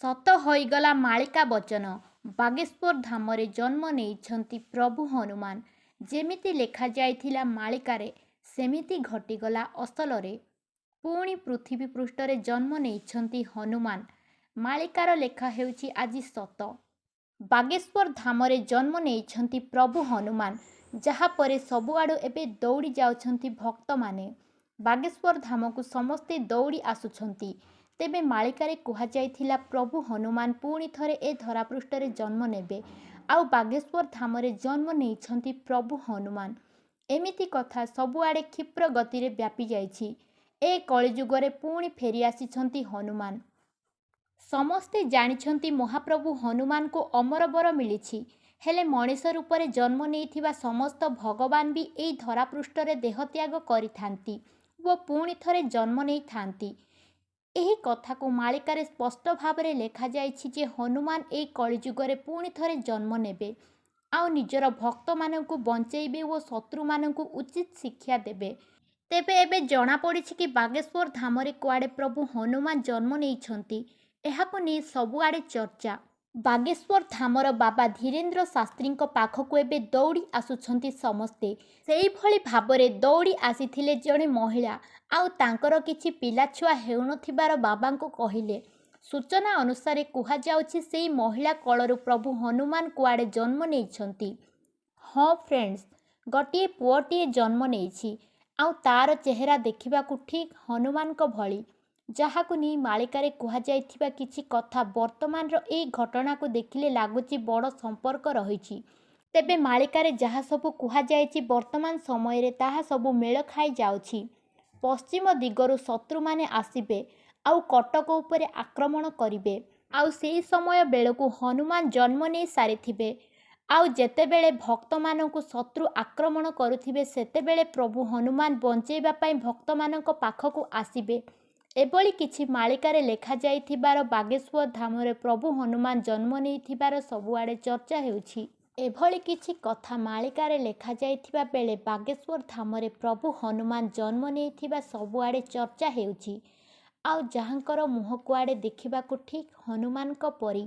ସତ ହୋଇଗଲା ମାଳିକା ବଚନ। ବାଗେଶ୍ୱର ଧାମରେ ଜନ୍ମ ନେଇଛନ୍ତି ପ୍ରଭୁ ହନୁମାନ। ଯେମିତି ଲେଖାଯାଇଥିଲା ମାଳିକାରେ, ସେମିତି ଘଟିଗଲା ଅସଲରେ। ପୁଣି ପୃଥିବୀ ପୃଷ୍ଠରେ ଜନ୍ମ ନେଇଛନ୍ତି ହନୁମାନ। ମାଳିକାର ଲେଖା ହେଉଛି ଆଜି ସତ। ବାଗେଶ୍ୱର ଧାମରେ ଜନ୍ମ ନେଇଛନ୍ତି ପ୍ରଭୁ ହନୁମାନ। ଯାହାପରେ ସବୁଆଡ଼ୁ ଏବେ ଦୌଡ଼ି ଯାଉଛନ୍ତି ଭକ୍ତମାନେ। ବାଗେଶ୍ୱର ଧାମକୁ ସମସ୍ତେ ଦୌଡ଼ି ଆସୁଛନ୍ତି। ତେବେ ମାଳିକାରେ କୁହାଯାଇଥିଲା ପ୍ରଭୁ ହନୁମାନ ପୁଣି ଥରେ ଏ ଧରାପୃଷ୍ଠରେ ଜନ୍ମ ନେବେ, ଆଉ ବାଗେଶ୍ୱର ଧାମରେ ଜନ୍ମ ନେଇଛନ୍ତି ପ୍ରଭୁ ହନୁମାନ। ଏମିତି କଥା ସବୁଆଡ଼େ କ୍ଷିପ୍ର ଗତିରେ ବ୍ୟାପିଯାଇଛି। ଏ କଳିଯୁଗରେ ପୁଣି ଫେରିଆସିଛନ୍ତି ହନୁମାନ। ସମସ୍ତେ ଜାଣିଛନ୍ତି ମହାପ୍ରଭୁ ହନୁମାନଙ୍କୁ ଅମର ବର ମିଳିଛି। ହେଲେ ମଣିଷ ରୂପରେ ଜନ୍ମ ନେଇଥିବା ସମସ୍ତ ଭଗବାନ ବି ଏଇ ଧରାପୃଷ୍ଠରେ ଦେହତ୍ୟାଗ କରିଥାନ୍ତି ଓ ପୁଣି ଥରେ ଜନ୍ମ ନେଇଥାନ୍ତି। ଏହି କଥାକୁ ମାଳିକାରେ ସ୍ପଷ୍ଟ ଭାବରେ ଲେଖାଯାଇଛି ଯେ ହନୁମାନ ଏଇ କଳିଯୁଗରେ ପୁଣି ଥରେ ଜନ୍ମ ନେବେ, ଆଉ ନିଜର ଭକ୍ତମାନଙ୍କୁ ବଞ୍ଚେଇବେ ଓ ଶତ୍ରୁମାନଙ୍କୁ ଉଚିତ ଶିକ୍ଷା ଦେବେ। ତେବେ ଏବେ ଜଣାପଡ଼ିଛି କି ବାଗେଶ୍ୱର ଧାମରେ କୁଆଡ଼େ ପ୍ରଭୁ ହନୁମାନ ଜନ୍ମ ନେଇଛନ୍ତି। ଏହାକୁ ନେଇ ସବୁଆଡ଼େ ଚର୍ଚ୍ଚା। ବାଗେଶ୍ୱର ଧାମର ବାବା ଧୀରେନ୍ଦ୍ର ଶାସ୍ତ୍ରୀଙ୍କ ପାଖକୁ ଏବେ ଦୌଡ଼ି ଆସୁଛନ୍ତି ସମସ୍ତେ। ସେଇଭଳି ଭାବରେ ଦୌଡ଼ି ଆସିଥିଲେ ଜଣେ ମହିଳା, ଆଉ ତାଙ୍କର କିଛି ପିଲାଛୁଆ ହେଉନଥିବାର ବାବାଙ୍କୁ କହିଲେ। ସୂଚନା ଅନୁସାରେ କୁହାଯାଉଛି ସେଇ ମହିଳା କୋଳରୁ ପ୍ରଭୁ ହନୁମାନ କୁଆଡ଼େ ଜନ୍ମ ନେଇଛନ୍ତି। ହଁ ଫ୍ରେଣ୍ଡସ୍, ଗୋଟିଏ ପୁଅଟିଏ ଜନ୍ମ ନେଇଛି, ଆଉ ତାର ଚେହେରା ଦେଖିବାକୁ ଠିକ୍ ହନୁମାନଙ୍କ ଭଳି। ଯାହାକୁ ନେଇ ମାଳିକାରେ କୁହାଯାଇଥିବା କିଛି କଥା ବର୍ତ୍ତମାନର ଏଇ ଘଟଣାକୁ ଦେଖିଲେ ଲାଗୁଛି ବଡ଼ ସମ୍ପର୍କ ରହିଛି। ତେବେ ମାଳିକାରେ ଯାହା ସବୁ କୁହାଯାଇଛି ବର୍ତ୍ତମାନ ସମୟରେ ତାହା ସବୁ ମେଳ ଖାଇଯାଉଛି। ପଶ୍ଚିମ ଦିଗରୁ ଶତ୍ରୁମାନେ ଆସିବେ, ଆଉ କଟକ ଉପରେ ଆକ୍ରମଣ କରିବେ। ଆଉ ସେହି ସମୟ ବେଳକୁ ହନୁମାନ ଜନ୍ମ ନେଇ ସାରିଥିବେ। ଆଉ ଯେତେବେଳେ ଭକ୍ତମାନଙ୍କୁ ଶତ୍ରୁ ଆକ୍ରମଣ କରୁଥିବେ, ସେତେବେଳେ ପ୍ରଭୁ ହନୁମାନ ବଞ୍ଚେଇବା ପାଇଁ ଭକ୍ତମାନଙ୍କ ପାଖକୁ ଆସିବେ। ଏଭଳି କିଛି ମାଳିକାରେ ଲେଖାଯାଇଥିବାର ବାଗେଶ୍ୱର ଧାମରେ ପ୍ରଭୁ ହନୁମାନ ଜନ୍ମ ନେଇଥିବାର ସବୁଆଡ଼େ ଚର୍ଚ୍ଚା ହେଉଛି। ଏଭଳି କିଛି କଥା ମାଳିକାରେ ଲେଖାଯାଇଥିବା ବେଳେ ବାଗେଶ୍ୱର ଧାମରେ ପ୍ରଭୁ ହନୁମାନ ଜନ୍ମ ନେଇଥିବା ସବୁଆଡ଼େ ଚର୍ଚ୍ଚା ହେଉଛି। ଆଉ ଯାହାଙ୍କର ମୁହଁ କୁଆଡ଼େ ଦେଖିବାକୁ ଠିକ୍ ହନୁମାନଙ୍କ ପରି।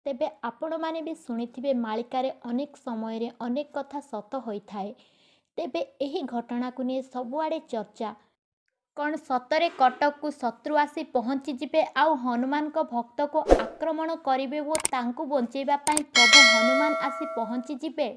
ତେବେ ଆପଣମାନେ ବି ଶୁଣିଥିବେ ମାଳିକାରେ ଅନେକ ସମୟରେ ଅନେକ କଥା ସତ ହୋଇଥାଏ। ତେବେ ଏହି ଘଟଣାକୁ ନେଇ ସବୁଆଡ଼େ ଚର୍ଚ୍ଚା। କ'ଣ ସତରେ କଟକକୁ ଶତ୍ରୁ ଆସି ପହଞ୍ଚିଯିବେ, ଆଉ ହନୁମାନଙ୍କ ଭକ୍ତକୁ ଆକ୍ରମଣ କରିବେ ଓ ତାଙ୍କୁ ବଞ୍ଚେଇବା ପାଇଁ ପ୍ରଭୁ ହନୁମାନ ଆସି ପହଞ୍ଚିଯିବେ?